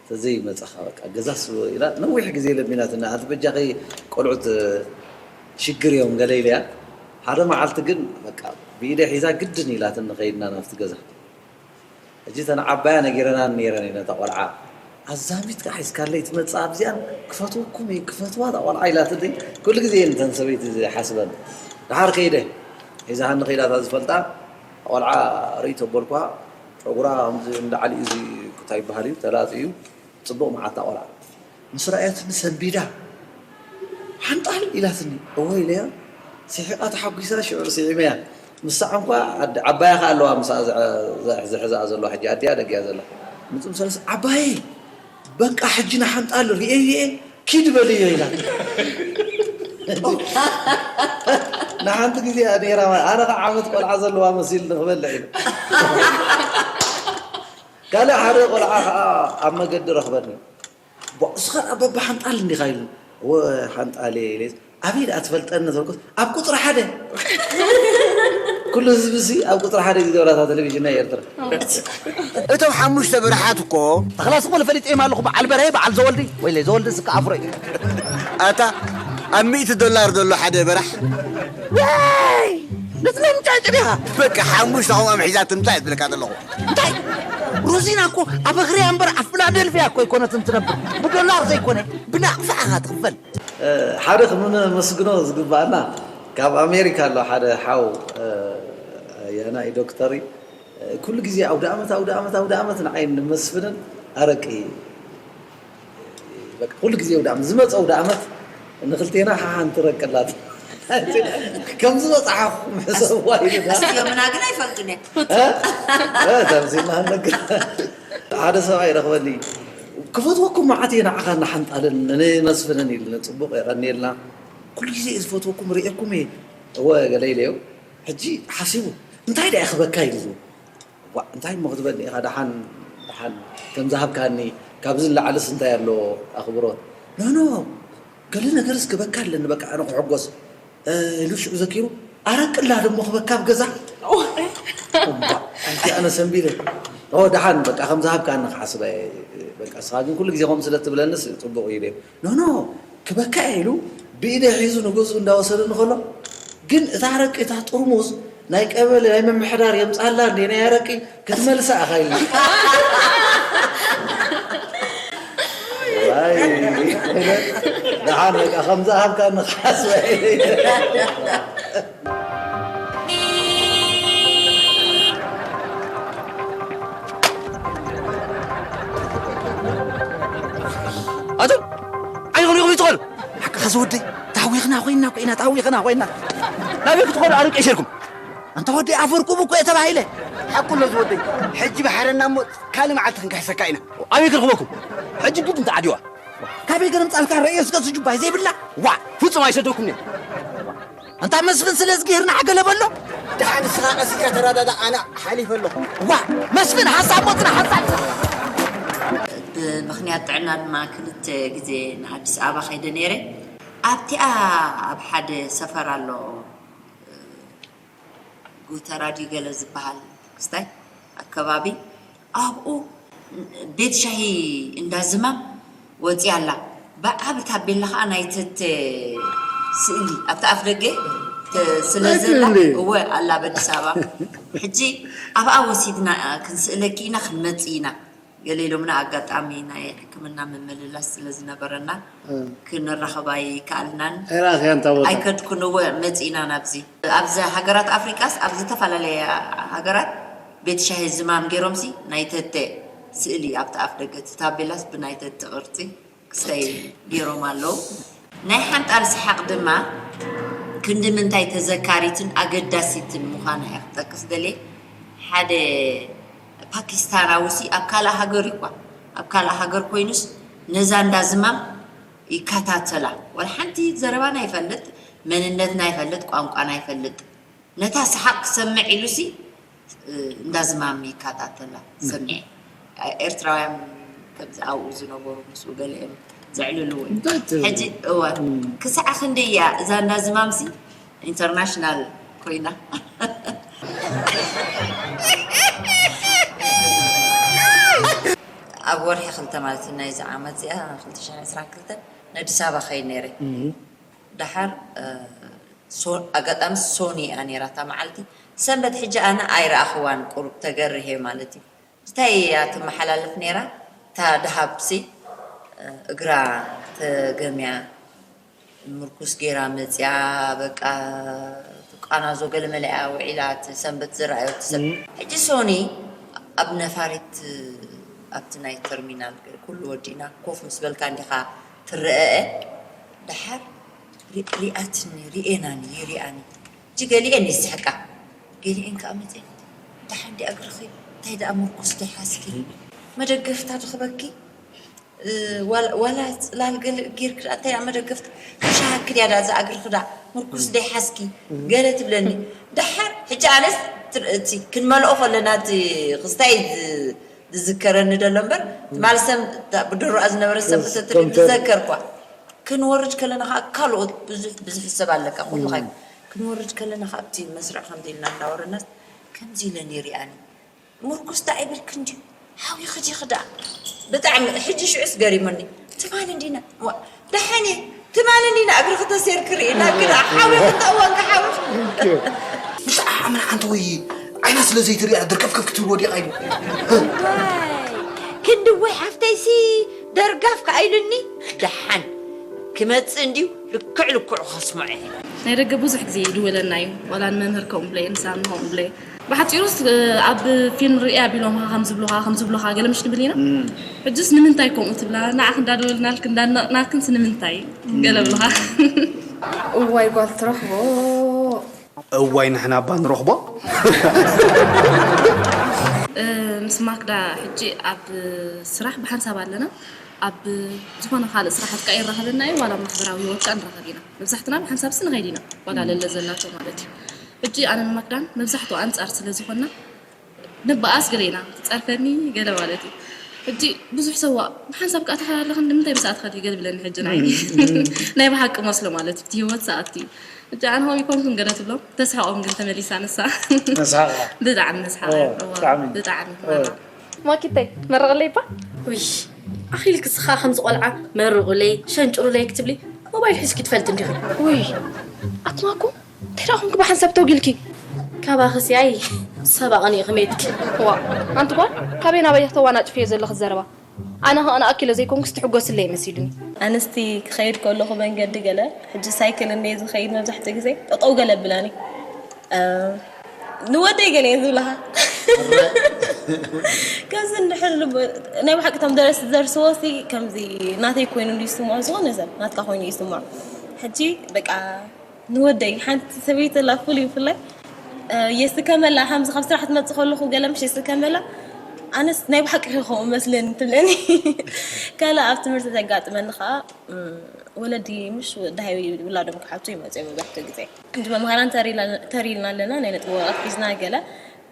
ተዘይመጻኻ በቃ ገዛስ ኢላ ነዊሕ ግዜ ለሚናትና ኣቲ በጃኺ ቆልዑት ሽግር እዮም ገለ ኢለያ ሓደ መዓልቲ ግን በቃ ብኢደ ሒዛ ግድን ኢላትኒ ከይድና ናብቲ ገዛ ሕጂ እተን ዓባያ ነጊረናን ነይረን እዩ ነታ ቆልዓ ኣዛሚትካ ሒዝካለይ ትመጽእ ኣብዚኣን ክፈትወኩም እየ ክፈትዋ እታ ቆልዓ ኢላትኒ ኩሉ ግዜ እየን እተን ሰበይቲ ዝሓስበን ደሓር ከይደ ሒዛሃኒ ከይዳ እታ ዝፈልጣ ቆልዓ ርእይ ተበልኳ ጨጉራ ከምዚ እንዳዓሊ እዚ እንታይ ይበሃል እዩ ተላጺ እዩ ጽቡቕ መዓልታ ቆልዓ ምስ ረኣየትኒ ሰንቢዳ ሓንጣል ኢላትኒ እወ ኢለያ ስሒቓ ተሓጒሳ ሽዑ ስዒመያ ንሳ እንኳ ዓባያ ከ ኣለዋ ምሳኣ ዝሕዝኣ ዘሎ ሕጂ ኣዲኣ ደጊኣ ዘላ ምፅም ሰለስ ዓባየ በቃ ሕጂ ንሓንጣል ሪኤ ሪኤ ኪድ በልዮ ኢላ ንሓንቲ ግዜ ነራ ኣነ ከዓ ዓመት ቆልዓ ዘለዋ መሲል ንክበልዕ ኢሉ ካልእ ሓደ ቆልዓ ከዓ ኣብ መገዲ ረኽበኒ እሱ ከዓ በባ ሓንጣል እንዲኻ ኢሉ እወ ሓንጣል እየ ኢለ ኣበይ ደኣ ትፈልጠኒ ተልኩስ ኣብ ቁፅሪ ሓደ ኩሉ ህዝቢ ሲ ኣብ ቁፅሪ ሓደ ዝገብራታ ቴሌቪዥን ናይ ኤርትራ እቶም ሓሙሽተ ብርሓት እኮ ተኽላስ እኮ ንፈሊጠዮም ኣለኹ በዓል በርሀ በዓል ዘወልዲ ወይለይ ዘወልዲ ስካ ኣፍሮ እዩ ኣታ ኣብ ሚእቲ ዶላር ዘሎ ሓደ በራሕ ወይ ነቲ ናይ ምጫጭ ዲኻ በቃ ሓሙሽተ ከምኦም ሒዛ ትምጻእ እየ ዝብለካ ዘለኹ እንታይ ሮዚና እኮ ኣብ ኣኽርያ እምበር ኣብ ፊላደልፍያ እኮ ኣይኮነትን ትነብር ብዶላር ዘይኮነ ብናቕፋ ኢኻ ትኽፈል ሓደ ክነመስግኖ ዝግባኣና ካብ ኣሜሪካ ኣሎ ሓደ ሓው ያናይ ዶክተር ኩሉ ግዜ ኣውደ ኣመት ኣውደ ኣመት ኣውደ ኣመት ንዓይ ንመስፍንን ኣረቂ ኩሉ ግዜ ኣውደ ኣመት ዝመፀ ኣውደ ኣመት ንክልቴና ሓሓንቲ ረቂ ኣላት ከም ዝበፅሓኹም ሕሰብዋ ኢሉና እስቲ ዮምና ግን ኣይፈልጡን እየ ተምሲልና ነግር ሓደ ሰብኣይ ረኽበኒ ክፈትወኩም መዓት እየ ንዓኻ እናሓንጣልን ንመስፍንን ኢሉኒ ፅቡቕ የቐንየልና ኩሉ ግዜ እየ ዝፈትወኩም ርእየኩም እየ እወ ገለ ኢለዮ ሕጂ ሓሲቡ እንታይ ደኣ ክበካ ኢሉ ዝብል ዋእ እንታይ እሞ ክትበኒ ኢኻ ደሓን ደሓን ከም ዝሃብካኒ ካብዚ ንላዕልስ እንታይ ኣሎ ኣኽብሮት ኖኖ ገለ ነገርስ ክበካ ኣለኒ በቃ ኣነ ክሕጎስ ኢሉ ሽዑ ዘኪሩ ኣረቂ ኣላ ደሞ ክበካ ኣብ ገዛ እምባ ኣንቲ ኣነ ሰንቢደ ኦ ደሓን በቃ ከም ዝሃብካኒ ክሓስባ እየ በቃ ንስኻ ግን ኩሉ ግዜ ከምኡ ስለ ትብለንስ ጽቡቕ እዩ ኢለ ኖኖ ክበካ እየ ኢሉ ብኢደይ ሒዙ ንገዝኡ እንዳወሰደኒ ከሎ ግን እታ ኣረቂ እታ ጥርሙዝ ናይ ቀበሌ ናይ ምምሕዳር የምፅኣላ እንዴ ናይ ኣረቂ ክትመልሳ ኢኻ ኢሉ ደሓን በቃ ከም ዝኣሃብካ ንክሓስበ ኣቶም ዓይንኹም ኢኹም ይትኸሉ ሓቅኻ ዝወደይ ታዊኽና ኮይና ኮይና ታዊኽና ኮይና ናበይ ክትኸዱ ኣረቂ ሸርኩም ኣንታ ወደይ ኣፈርቁም እኮ እየ ተባሂለ ሓቁ ኣሎ ዝወደይ ሕጂ ባሕረና እሞ ካልእ መዓልቲ ክንክሕሰካ ኢና ኣበይ ክርኽበኩም ሕጂ ግድ እንተ ዓዲዋ ካበይ ገለ ምጻልካ ረእዮ ስገ ስጁባይ ዘይብላ? ዋ፣ ፍጹም ኣይሰደኩም እየ። እንታ መስፍን ስለ ዝግህርና ሓገለ በሎ። ደሓን ንስኻ ቀሲካ ተረዳዳ፣ ኣነ ሓሊፈ ኣለኹ። ዋ፣ መስፍን ሓንሳብ ሞትና ሓንሳብ። ብምኽንያት ጥዕና ድማ ክልተ ግዜ ንኣዲስ ኣበባ ከይደ ነይረ። ኣብቲኣ ኣብ ሓደ ሰፈር ኣሎ፣ ጎተራ ድዩ ገለ ዝበሃል ክስታይ ኣከባቢ፣ ኣብኡ ቤት ሻሂ እንዳ ዝማም ወፂኣ ኣላ። ብዓቢ ታቤላ ከዓ ናይ ተተ ስእሊ ኣብቲ ኣፍ ደገ ተ-፣ ስለ ዘላ፣ ትክክል። እወ ኣላ በኣዲስ ኣበባ። ሕጂ ኣብኣ ወሲድና ክንስእለኪ ኢና ክንመፅእ ኢና። ገለ ኢሎምና፣ ኣጋጣሚ ናይ ሕክምና ምምልላስ ስለ ዝነበረና እ። ክንራኸብ ኣይከኣልናን። ኣይረኣኽያን እታ ቦታ? ኣይከድኩን፣ እወ፣ መጺእና ናብዚ። ኣብዚ ሃገራት ኣፍሪቃስ፣ ኣብ ዝተፈላለየ ሃገራት ቤት ሻሂ ዝማም ገይሮምሲ ናይ ተተ ስእሊ ኣብቲ ኣፍ ደገ፣ እቲ ታቤላስ ብናይ ተተ ቅርጺ ክስታይ ገይሮም ኣለዉ። ናይ ሓንጣል ሰሓቕ ድማ ክንዲ ምንታይ ተዘካሪትን ኣገዳሲትን ምዃና እየ ክጠቅስ ደልየ። ሓደ ፓኪስታናዊ ሲ ኣብ ካልእ ሃገር እዩ እኳ፣ ኣብ ካልእ ሃገር ኮይኑስ ነዛ እንዳ ዝማም ይከታተላ። ዋላ ሓንቲ ዘረባና ይፈልጥ፣ መንነትና ይፈልጥ፣ ቋንቋና ይፈልጥ። ነታ ሰሓቕ ክሰምዕ ኢሉ ሲ እንዳ ዝማም ይከታተላ። ሰሚዐ። ኤርትራውያን ከምዚ ኣብኡ ዝነበሩ ምስኡ ገሊኦም ዘዕልልዎ እዩ። እንታይ ትብል? ሕጂ እወ፣ እም። ክሳዕ ክንደይ እያ እዛ እንዳ ዝማምሲ ኢንተርናሽናል ኮይና? ኣብ ወርሒ ክልተ ማለት እዩ ናይዚ ዓመት እዚኣ፣ ክልተ ሽሕን ዕስራን ክልተን፣ ንኣዲስ ኣበባ ከይድ ነይረ። እም። ደሓር፣ እ፣ ሶ-፣ ኣጋጣሚ ሶኒ እያ ነይራ እታ መዓልቲ። ሰንበት ሕጂ ኣነ ኣይረኣኽዋን፣ ቁሩብ ተገርሄ ማለት እዩ። እንታይ እያ ትመሓላለፍ ነይራ? እታ ደሃብሲ፣ እ፣ እግራ ተገምያ፣ ምርኩስ ገይራ መፅያ፣ በቃ፣ ትቃናዞ ገለመለ እያ ውዒላ፣ እቲ ሰንበት ዝረኣዮ እቲ ሰብ። እም። ሕጂ ሶኒ ኣብ ነፋሪት፣ ኣብቲ ናይ ተርሚናል ኩሉ ወዲእና ኮፍ ምስ በልካ እንዲኻ ትረአ። ደሓር ሪ-፣ ሪኣትኒ፣ ሪኤናኒ፣ ይሪኣኒ። ሕጂ ገሊኤን ይስሕቃ፣ ገሊኤን ከኣ መፅየን፣ ደሓን ድኣ እግርኺ፣ እንታይ ደኣ ምርኩስ ዶ ሓዝኪ? መደገፍታ ዶ ክበኪ? እ፣ ዋላ፣ ዋላ ጽላል ገለ ጌርኪ ደኣ፣ እንታይ ደኣ መደገፍታ? ክሻሃኪ ድያ ደኣ እዛ እግርኺ ደኣ? ምርኩስ ደይ ሓዝኪ? ገለ ትብለኒ። ደሓር፣ ሕጂ ኣነስ ትር-፣ እቲ ክንመልኦ ከለና፣ እቲ ክስታይ ዝ-፣ ዝዝከረኒ ደሎ እምበር፣ ትማል ሰም-፣ እታ ብድሮኣ ዝነበረ ሰንበት ትብል ከምተ- ዝዘከርኳ። ክንወርድ ከለና ኸዓ ካልኦት ብዙሕ፣ ብዙሕ ሰብ ኣለካ፣ ኩሉ ኸ-፣ ክንወርድ ከለና ኸዓ ኣብቲ መስርዕ ከምዚ ኢልና እንዳወረድናስ ከምዚ ኢለን ይሪኣኒ። ምርኩስ ደኣ ኣይበልክን ድዩ? ሓዊኺ ዲኺ ደኣ? ብጣዕሚ፣ ሕጂ ሽዑስ ገሪሙኒ። ትማሊ እንዲና፣ ዋ፣ ደሓን እየ። ትማሊ እንዲና እግርኺ ተሴርኪ ርኢናኪ ደኣ። ሓዊኺ እንተ እዋንኪ ሓዊኺ። ብጣዕሚ ንሓንቲ ወይ ዓይና ስለ ዘይትሪኣ ድርከፍከፍ ክትብል ወዲቓ ኢሉ። ዋይ፣ ክንዲ ወይ ሓፍተይሲ ደርጋፍ ከኣ ኢሉኒ። ደሓን ክመጽእ እንድዩ ልክዕ ልክዑ ከስምዖ እየ። ናይ ደገ ብዙሕ ግዜ ይድወለና እዩ። ዋላ ንመምህር ከምኡ ብለየ፣ ንሳሚ ከምኡ ብለየ። ብሓጺሩስ፣ እ፣ ኣብ ፊልም ርእያ ቢሎምኻ ከም ዝብሉኻ፣ ከም ዝብሉኻ ገለ ምሽ ንብል ኢና። እም። ሕጅስ ንምንታይ ከምኡ ትብላ? ንዓኽ እንዳደወልናልክ እንዳነቕናክንስ ንምንታይ? ገለ ብሉኻ። እዋይ ጓል ትረኽቦ። እዋይ ንሕና እባ ንረኽቦ። እ፣ ምስ ማክዳ ሕጂ ኣብ ስራሕ ብሓንሳብ ኣለና። ኣብ ዝኾነ ካልእ ስራሓት ከኣ ይራኸበና እዩ፣ ዋላ ኣብ ማሕበራዊ ህይወት ከኣ ንራኸብ ኢና። መብዛሕትና ብሓንሳብሲ ንኸይድ ኢና፣ ዋላ ለለ ዘላቶ ማለት እዩ። ሕጂ ኣነን ማክዳን መብዛሕትኡ ኣንጻር ስለ ዝኾንና፣ ንበኣስ ገለ ኢና፣ ትጸርፈኒ ገለ ማለት እዩ። ሕጂ ብዙሕ ሰብ፣ "ዋ፣ ብሓንሳብ ከኣ ትኸዳ ኣለኽን፣ ንምንታይ ምስኣ ትኸዲ?" ገለ ብለኒ ሕጂ ናይ፣ እም፣ እም። ናይ ብሓቂ መስሎ ማለት እዩ፣ እቲ ህይወት ሰኣቲ እዩ። ሕጂ ኣነ ከምኡ ይኮንኩን ገለ ትብሎም፣ ተስሕቖም ግን ተመሊሳ ንሳ። ተስሓቓ? ብጣዕሚ ንስሓቕ፣ ኦ፣ እዋ፣ ብጣዕሚ። ብጣዕሚ ኦ። መራ። ማኪተይ፣ መርቕለይ እባ። ውይ፣ ኣኺልኪ ስኻ ከምዚ ቆልዓ መርቑለይ፣ ሸንጭሩለይ ክትብሊ፣ ሞባይል ሒዝኪ ትፈልጢ እንዲኺ? ውይ፣ ኣትማኩም፣ እንታይ ደኣ ኮንኪ ብሓንሳብ ተውጊልኪ? ካባኺ ሲኣይ ሰባቕኒ ኢኺ ሜትኪ። ዋ፣ ኣንቲ ጓል፣ ካበይ ናበይ ተዋናጭፍዮ ዘለኺ ዘረባ? ኣነ ኸኣ ንኣኪለ ዘይኮንኩስ ትሕጎስለይ መሲሉኒ። ኣንስቲ ክኸይድ ከለኹ መንገዲ ገለ፣ ሕጂ ሳይክል እንድየ ዝኸይድ መብዛሕትኡ ግዜ፣ ጠጠው ገለ ኣብላኒ። እ፣ ንወደይ ገለ እየ ዝብለኻ። ከምዚ እንድሕር ልብ-፣ ናይ ብሓቂ እቶም ደረስቲ ዝደርስዎ ሲ ከምዚ ናተይ ኮይኑ እንድዩ ዝስምዖ፣ ዝኾነ ሰብ ናትካ ኮይኑ እዩ ዝስምዖ። ሕጂ በቃ ንወደይ ሓንቲ ሰበይቲ ኣላ ፍሉይ ብፍላይ፣ እ፣ የስከመላ፣ ከምዚ ካብ ስራሕ ትመጽእ ከለኹ ገለ ምሽ የስከመላ፣ ኣነስ ናይ ብሓቂ ኢኺ ከምኡ መስለኒ ትብለኒ። ካልእ ኣብ ትምህርቲ ዘጋጥመኒ ኸዓ፣ እም፣ ወለዲ ምሽ ደሃይ ውላዶም ክሓቱ ይመጹ እዮም መብዛሕትኡ ግዜ። ሕጂ መምሃራን ተሪላ-፣ ተሪልና ኣለና፣ ናይ ነጥቢ ወረቐት ሒዝና ገለ።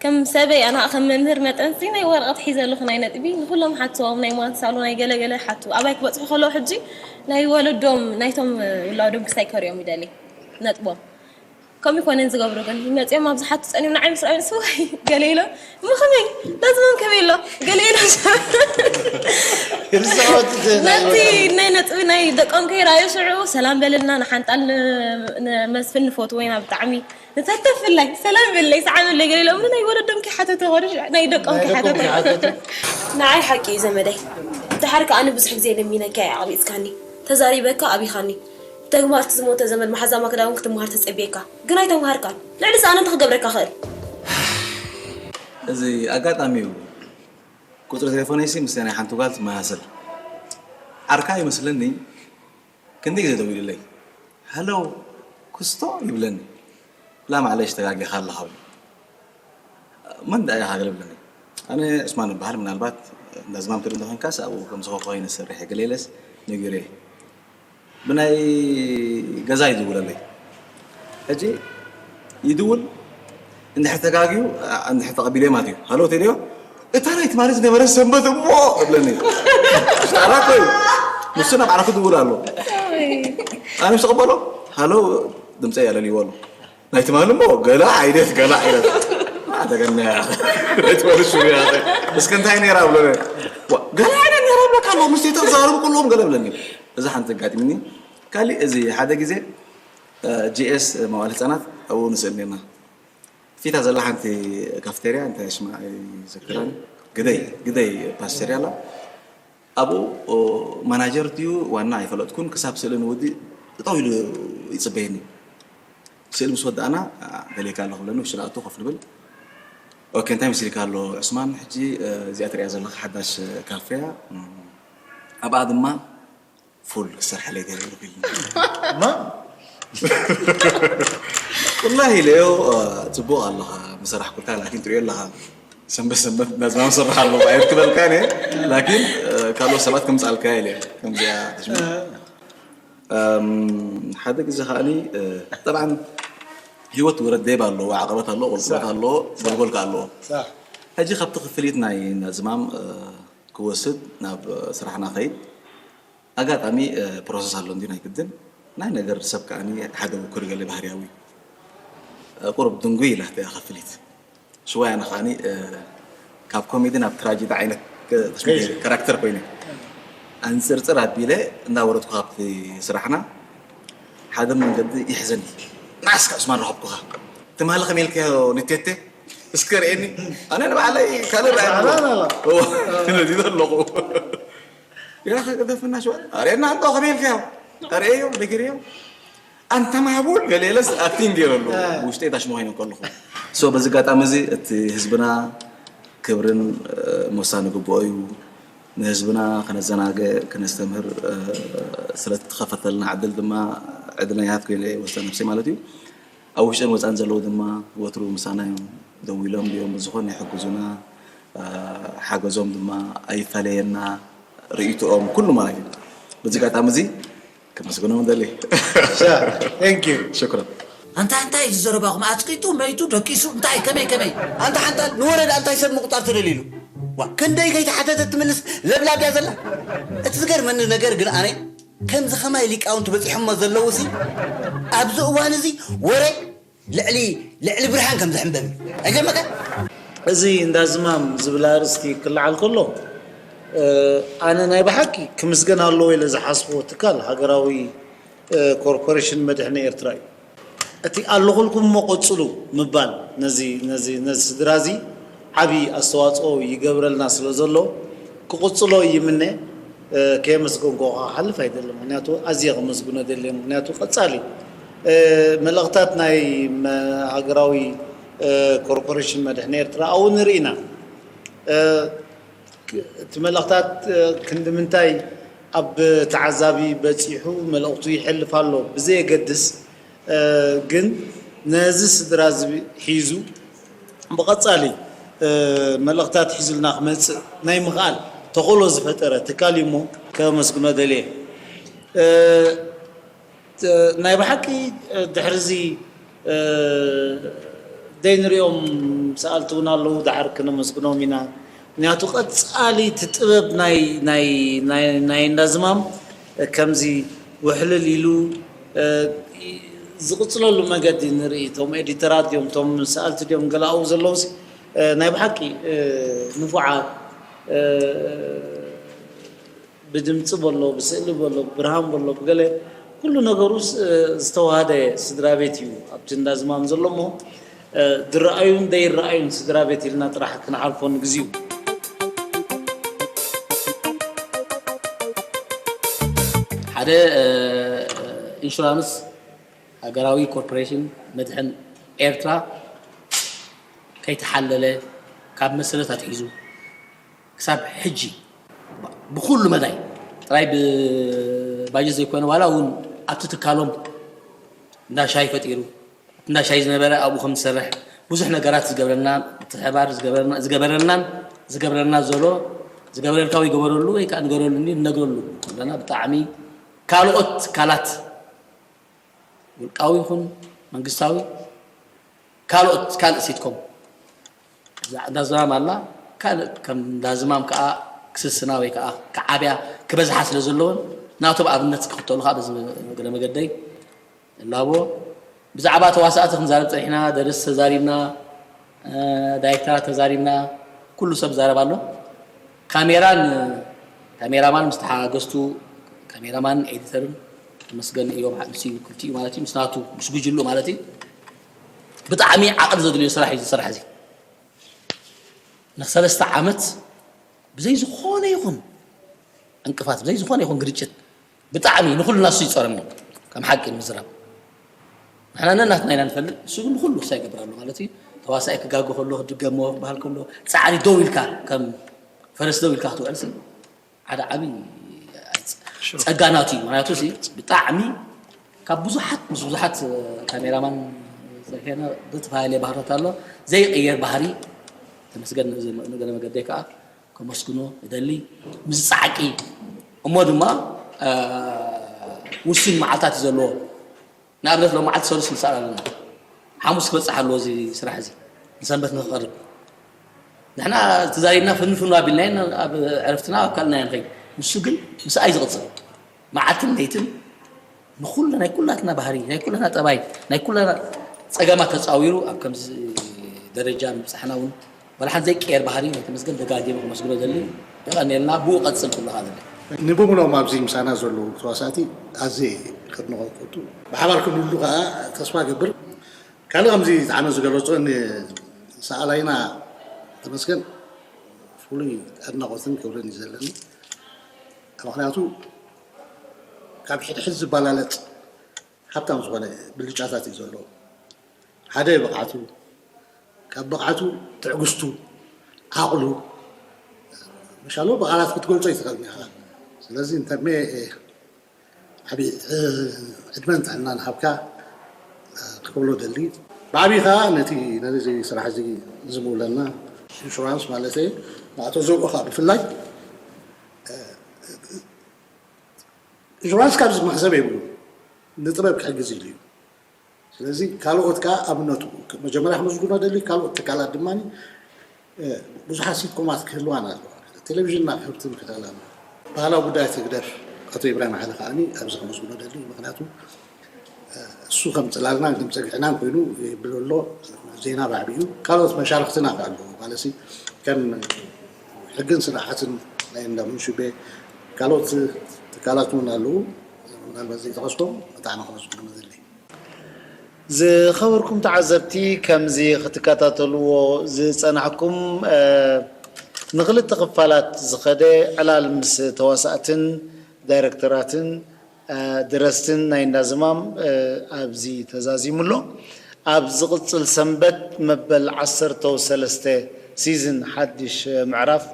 ከም ሰበይ ኣነ ከም መምህር መጠንሲ ናይ ወረቐት ሒዘ ኣለኹ ናይ ነጥቢ። ንኹሎም ሓትዎም ናይ ማትስ ኣሎ ናይ ገለ ገለ ሓቱ። ኣባይ ክበጽሑ ከለዉ ሕጂ ናይ ወለዶም፣ ናይቶም ውላዶም ክሳይ ከርእዮም ይደሊ ነጥቦም። ከምኡ ይኮነን ዝገብሩ ግን መጺኦም ኣብ ዝሓቱ ጸኒዮም ንዓይ ምስ ረኣዩ ንስዋይ ገለ ኢሎም እሞ ከመይ ላዝሞም ከመይ ኣሎ ገለ ኢሎም ርሳዖት ነቲ ናይ ነጥቢ ናይ ደቆም ከይረኣዩ ሽዑ ሰላም በልልና ንሓንጣል ን-፣ ንመስፍን ንፈትዎ ኢና ብጣዕሚ ንተተፍላይ ሰላም በልለይ ሰዓብለይ ገለ ኢሎም ናይ ወለዶም ከይሓተቱ ኾነ ናይ ደቆም ከይሓተቱ ንዓይ ሓቂ እዩ ዘመደይ ድሓር ከኣ ንብዙሕ ግዜ ለሚነካ እየ ኣቕቢጽካኒ ተዛሪበካ ኣቢኻኒ ብተግባር እቲ ዝሞተ ዘመድ መሓዛ ማክዳ እውን ክትመሃር ተጸብየካ ግን ኣይተምሃርካን። ልዕሊ እዚ ኣነ እንታይ ክገብረካ ክእል? እዚ ኣጋጣሚ እዩ። ቁፅሪ ቴሌፎነይሲ ምስ ናይ ሓንቲ ጓል ትመሳሰል። ዓርካ ይመስለኒ ክንደይ ግዜ ደዊሉለይ ሃለው ክስቶ ይብለኒ። ላ ማዕለሽ ተጋጊኻ ኣለኻ በሉ። መን ደኣ ኢኻ ገለ ይብለኒ። ኣነ ዑስማን እበሃል ምናልባት እንዳ ዝማም ትርኢ እንተኾይንካስ ኣብኡ ከም ዝኾ ኮይነ ዝሰርሕ እየ ገለ ኢለስ ነጊረ እየ። ብናይ ገዛ ይድውለለይ ሕጂ ይድውል እንድሕር ተጋግዩ እንድሕር ተቐቢለ ማለት እዩ ሃሎ ቴድዮ እታ ናይ ትማሊ ዝነበረ ሰንበት እሞ እብለኒ ጣራ ኮይ ንሱ ናብ ዓረፉ ድውል ኣሎ ኣነ ምስ ተቐበሎ ሃሎ ድምፀ ያለልይዎ ኣሎ ናይ ትማሊ እሞ ገለ ዓይነት ገለ ዓይነት ኣተገና ናይ ትማሊ ሹ እስከ እንታይ ነራ ብለኒ ገለ ዓይነት ነራ ብለካ ኣሎ ምስ ተዛረቡ ኩሎም ገለ ብለኒ እዛ ሓንቲ ኣጋጢምኒ። ካሊእ እዚ ሓደ ግዜ ጂኤስ መዋል ህፃናት ኣብኡ ንስእል ነርና። ፊታ ዘላ ሓንቲ ካፍቴርያ እንታይ ሽማ ኣይዘክራን ግደይ ግደይ ፓስቸርያ ኣላ። ኣብኡ ማናጀር ድዩ ዋና ኣይፈለጥኩን ክሳብ ስእሊ ንውዲ ጠጠው ኢሉ ይፅበየኒ። ስእሊ ምስ ወዳእና ደልየካ ኣለኹ ብለኒ ውሽጢ ንኣቱ ኮፍ ንብል። ኦኬ እንታይ መሲልካ ኣሎ ዑስማን ሕጂ እዚኣ ትሪኣ ዘለኻ ሓዳሽ ካፌ እያ ኣብኣ ድማ ፉል ክሰርሐለይ ገለ ኢሉ ፊልም ማ والله ኢለዮ ጽቡቕ ኣለኻ ምሰራሕኩልካ ላኪን ትሪኦ ኣለኻ ሰንበት ሰንበት ናዝማ ምሰርሕ ኣለኹ ኣይርክበልካ ነ ላኪን ካልኦት ሰባት ከምፅኣልካ ኢለ ከምዚኣ ተሽማ ሓደ ግዜ ከዓኒ ጠብዓን ህይወት ወረድ ደይብ ኣለዎ ዓቐበት ኣለዎ ቁልቁለት ኣለዎ ጎልጎልካ ኣለዎ ሕጂ ካብቲ ክፍሊት ናይ ናዝማም ክወስድ ናብ ስራሕና ኸይድ ኣጋጣሚ ፕሮሰስ ኣሎ እንዲ ናይ ግድን ናይ ነገር ሰብ ከዓኒ ሓደ ውኩር ገለ ባህርያዊ ቁሩብ ድንጉይ ኢላ እያ ክፍሊት ሽዋይ ኣነ ከዓኒ ካብ ኮሜዲ ናብ ትራጀዲ ዓይነት ካራክተር ኮይነ ኣንፅርፅር ኣቢለ እንዳወረድኩ ካብቲ ስራሕና ሓደ መንገዲ ይሕዘኒ ናስካ ዑስማን ረኸብኩኻ ትማሊ ከመይ ኢልካዮ ንቴቴ እስከ ርእየኒ ኣነ ንባዕለይ ካልእ ረኣየ ኣለኹ ያኸ ቅደፍና ሽዋ ኣርእየና እንዶ ከመይ ኢልካዮ ኣርእየዮ ነጊረዮ ኣንታ ማዕቡል ገለ ኢለስ ኣክቲንግ ገይረሉ ውሽጠይ ታሽሞ ኮይነ ከለኹ so በዚ ኣጋጣሚ እዚ እቲ ህዝብና ክብርን ሞሳ ንግብኦ እዩ ንህዝብና ከነዘናግዕ ከነስተምህር ስለተኸፈተልና ዕድል ድማ ዕድለኛታት ኮይነ ወስደ ነብሰይ ማለት እዩ ኣብ ውሽጥን ወፃን ዘለዉ ድማ ወትሩ ምሳና እዮም ደው ኢሎም እዮም ብዝኾነ ይሕግዙና ሓገዞም ድማ ኣይፈለየና ርእይትኦም ኩሉ ማለት እዩ በዚ ኣጋጣሚ እዚ ከመስግኖም ደሊ Thank you. ሽኩረን ኣንታ እንታይ እዩ ዝዘረባኹም ኣፅቂጡ መይቱ ደቂሱ እንታይ ከመይ ከመይ ኣንታ ሓንጣል ንወረዳ እንታይ ሰብ ምቁጣር ተደሊሉ ዋ ክንደይ ከይተሓተተ ትምልስ ለብላብ እያ ዘላ እቲ ዝገርመኒ ነገር ግን ኣነ ከምዚ ከማይ ሊቃውንቲ በፂሖሞ ዘለዉ ሲ ኣብዚ እዋን እዚ ወረ ልዕሊ ልዕሊ ብርሃን ከም ዝሕንበብ እዩ ኣይገርመካ እዚ እንዳ ዝማም ዝብል ኣርእስቲ ክለዓል ከሎ ኣነ ናይ ብሓቂ ክምስገን ኣለዎ ኢለ ዝሓስቦ ትካል ሃገራዊ ኮርፖሬሽን መድሕኒ ኤርትራ እዩ። እቲ ኣለኹልኩም እሞ ቀጽሉ ምባል ነዚ ነዚ ነዚ ስድራ እዚ ዓቢ ኣስተዋጽኦ ይገብረልና ስለ ዘሎ ክቕጽሎ ይምነ። ከየመስገንኩ ክሓልፍ ኣይደልን፣ ምኽንያቱ ኣዝየ ከመስግኖ ደልየ፣ ምኽንያቱ ቀጻሊ መልእኽታት ናይ ሃገራዊ ኮርፖሬሽን መድሕን ኤርትራ ኣብኡ ንርኢ ኢና። እቲ መልእኽታት ክንዲ ምንታይ ኣብ ተዓዛቢ በጺሑ መልእኽቱ ይሕልፍ ኣሎ ብዘየገድስ ግን ነዚ ስድራ እዚ ሒዙ ብቐጻሊ መልእኽታት ሒዙልና ክመፅእ ናይ ምኽኣል ተኽእሎ ዝፈጠረ ትካል እዩ እሞ ከመስግኖ ደልየ። ናይ ብሓቂ ድሕርዚ ደይንሪኦም ሰኣልቲ እውን ኣለዉ፣ ደሓር ክነመስግኖም ኢና። ምክንያቱ ቀፃሊ እቲ ጥበብ ናይ ናይ ናይ ናይ እንዳዝማም ከምዚ ውሕልል ኢሉ ዝቕፅለሉ መገዲ ንርኢ። እቶም ኤዲተራት ድዮም፣ እቶም ሰኣልቲ ድዮም፣ ገለ ኣብኡ ዘለዉ ናይ ብሓቂ ንፉዓት ብድምፂ በሎ፣ ብስእሊ በሎ፣ ብብርሃን በሎ፣ ብገለ ኩሉ ነገሩ ዝተዋህደ ስድራ ቤት እዩ ኣብቲ እንዳዝማም ዘሎ እሞ ዝረኣዩን ዘይረኣዩን ስድራ ቤት ኢልና ጥራሕ ክንሓልፎ ንግዚኡ። ሓደ ኢንሹራንስ ሃገራዊ ኮርፖሬሽን መድሕን ኤርትራ ከይተሓለለ ካብ መሰረት ኣትሒዙ ክሳብ ሕጂ ብኩሉ መዳይ ጥራይ ብባጀት ዘይኮነ ዋላ እውን ኣብቲ ትካሎም እንዳ ሻሂ ፈጢሩ ኣብቲ እንዳ ሻሂ ዝነበረ ኣብኡ ከም ዝሰርሕ ብዙሕ ነገራት ዝገብረልና ምትሕባር ዝገበረልናን ዝገብረልና ዘሎ ዝገበረልካ ወይ ገበረሉ ወይ ከዓ ንገረሉ እንነግረሉ ኣለና። ብጣዕሚ ካልኦት ትካላት ውልቃዊ ይኹን መንግስታዊ ካልኦት ካልእ ሲትኮም እዛ እንዳዝማም ኣላ ካልእ ከም እንዳዝማም ከዓ ክስስና ወይ ከዓ ክዓብያ ክበዝሓ ስለ ዘለዎን ናቶም ኣብነት ክኽተሉ ከዓ በዚ እግረ መገደይ እላቦ። ብዛዕባ ተዋሳእቲ ክንዛረብ ፀኒሕና፣ ደርስ ተዛሪብና፣ ዳይሬክተራት ተዛሪብና፣ ኩሉ ሰብ ዛረብ ኣሎ። ካሜራን ካሜራማን ምስ ተሓገዝቱ ካሜራማን ኤዲተርን ተመስገን እዮም ንሱ ክልቲኡ ማለት እዩ ምስ ናቱ ምስ ጉጅሉ ማለት እዩ ብጣዕሚ ዓቕሊ ዘድልዮ ስራሕ እዩ እዚ ስራሕ እዚ ንሰለስተ ዓመት ብዘይ ዝኾነ ይኹን ዕንቅፋት ብዘይ ዝኾነ ይኹን ግርጭት ብጣዕሚ ንኹልና እሱ ይፀረምና ከም ሓቂ ንምዝራብ ንሕና ነናትና ኢና ንፈልጥ እሱ ግን ንኹሉ ክሳይ ይገብር ኣሎ ማለት እዩ ተዋሳኢ ክጋገ ከሎ ክድገሞ ክበሃል ከሎ ፃዕሪ ደው ኢልካ ከም ፈረስ ደው ኢልካ ክትውዕል ሓደ ዓብዪ ፀጋ ናቱ እዩ። ምክንያቱ ብጣዕሚ ካብ ብዙሓት ምስ ብዙሓት ካሜራማን ዝፀርፌና ዝተፈላለየ ባህርታት ኣሎ ዘይቅየር ባህሪ ተመስገን ንገለ መገደይ ከዓ ከመስግኖ እደሊ ምስ ፃዕቂ እሞ ድማ ውሱን መዓልታት እዩ ዘለዎ ንኣብነት ሎም መዓልቲ ሰሉስ ንሰኣል ኣለና ሓሙስ ክበፅሕ ኣለዎ እዚ ስራሕ እዚ ንሰንበት ንክቐርብ ንሕና ተዛሪብና ፍንፍኑ ኣቢልናዮ ኣብ ዕረፍትና ኣብ ካልእና ንኸይድ ንሱ ግን ምስኣ እዩ ዝቕፅል መዓልትን ለይትን ንኩሉ ናይ ኩላትና ባህሪ ናይ ኩላትና ጠባይ ናይ ኩላና ፀገማት ተፃዊሩ ኣብ ከምዚ ደረጃ ምብፃሕና እውን ዋላ ሓንቲ ዘይቀየር ባህሪ ናይ ተመስገን ደጋጊመ ከመስግኖ ዘሊ የቐንየልና ብኡ ቀፅል ክብለካ ዘለ ንብምሎም ኣብዚ ምሳና ዘለዉ ተዋሳእቲ ኣዝየ ከድንቖ ክፈቱ ብሓባር ክንህሉ ከዓ ተስፋ ገብር ካልእ ከምዚ ዝዓነ ዝገለፆ ሰኣላይና ተመስገን ፍሉይ ኣድናቖትን ክብርን እዩ ዘለኒ ምክንያቱ ካብ ሕድሕድ ዝበላለፅ ሃብታም ዝኾነ ብልጫታት እዩ ዘለዎ ሓደ ብቕዓቱ ካብ ብቕዓቱ ትዕግስቱ ዓቕሉ መሻሎ ብቓላት ክትገልፆ ይትኽእል ኢኻ ስለዚ እንተሜ ዓብዪ ዕድመን ጥዕናን ሃብካ ክብሎ ደሊ ብዓብዪ ከዓ ነቲ ነዚ ስራሕ እዚ ዝምውለና ኢንሹራንስ ማለት ኣቶ ዘውኦ ከዓ ብፍላይ ኢንሹራንስ ካብዚ መሕሰብ የብሉ ንጥበብ ክሕግዝ ኢሉ እዩ ስለዚ ካልኦት ከዓ ኣብነቱ መጀመርያ ክምዝግኖ ደሊ ካልኦት ትካላት ድማ ብዙሓት ሲትኮማት ክህልዋን ኣለዋ ቴሌቪዥንና ክህብትን ክኽእል ኣለዋ ባህላዊ ጉዳያት ህግደፍ ኣቶ ኢብራሂም ሓለ ከዓ ኣብዚ ከመስግኖ ደሊ ምክንያቱ እሱ ከም ፅላልና ከም ፀግዕናን ኮይኑ ይብል ኣሎ ዜና ባዕቢ እዩ ካልኦት መሻርክትና ከዓ ኣለዉ ማለት ከም ሕግን ስርዓትን ናይ እንዳ ሙንሽቤ ካልኦት ትካላት እውን ኣለዉ ምናልባት ዘይጠቐስኩም ብጣዕሚ ከመስግኖ ደሊ ዝኸበርኩም ተዓዘብቲ ከምዚ ክትከታተልዎ ዝጸናሕኩም ንኽልተ ክፋላት ዝኸደ ዕላል ምስ ተዋሳእትን ዳይረክተራትን ደረስትን ናይ እንዳ ዝማም ኣብዚ ተዛዚሙ ኣሎ። ኣብ ዝቕጽል ሰንበት መበል ዓሰርተው ሰለስተ ሲዝን ሓድሽ ምዕራፍ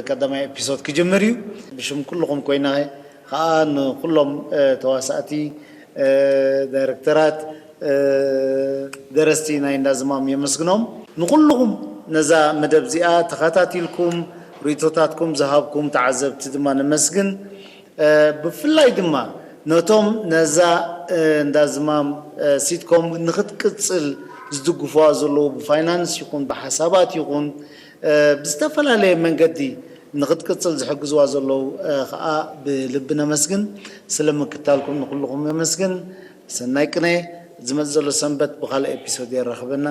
ቀዳማይ ኤፒሶድ ክጅምር እዩ። ብሽም ኩልኹም ኮይና ከኣ ንኹሎም ተዋሳእቲ፣ ዳይረክተራት፣ ደረስቲ ናይ እንዳ ዝማም የመስግኖም። ንኹልኹም ነዛ መደብ እዚኣ ተኸታቲልኩም ርእይቶታትኩም ዝሃብኩም ተዓዘብቲ ድማ ነመስግን። ብፍላይ ድማ ነቶም ነዛ እንዳ ዝማም ሲትኮም ንኽትቅጽል ዝድግፍዋ ዘለዉ ብፋይናንስ ይኹን ብሓሳባት ይኹን ብዝተፈላለየ መንገዲ ንኽትቅጽል ዝሕግዝዋ ዘለዉ ከዓ ብልቢ ነመስግን። ስለ ምክታልኩም ንኩልኹም ነመስግን። ሰናይ ቅነ። ዝመጽእ ዘሎ ሰንበት ብኻልእ ኤፒሶድ የራኽበና።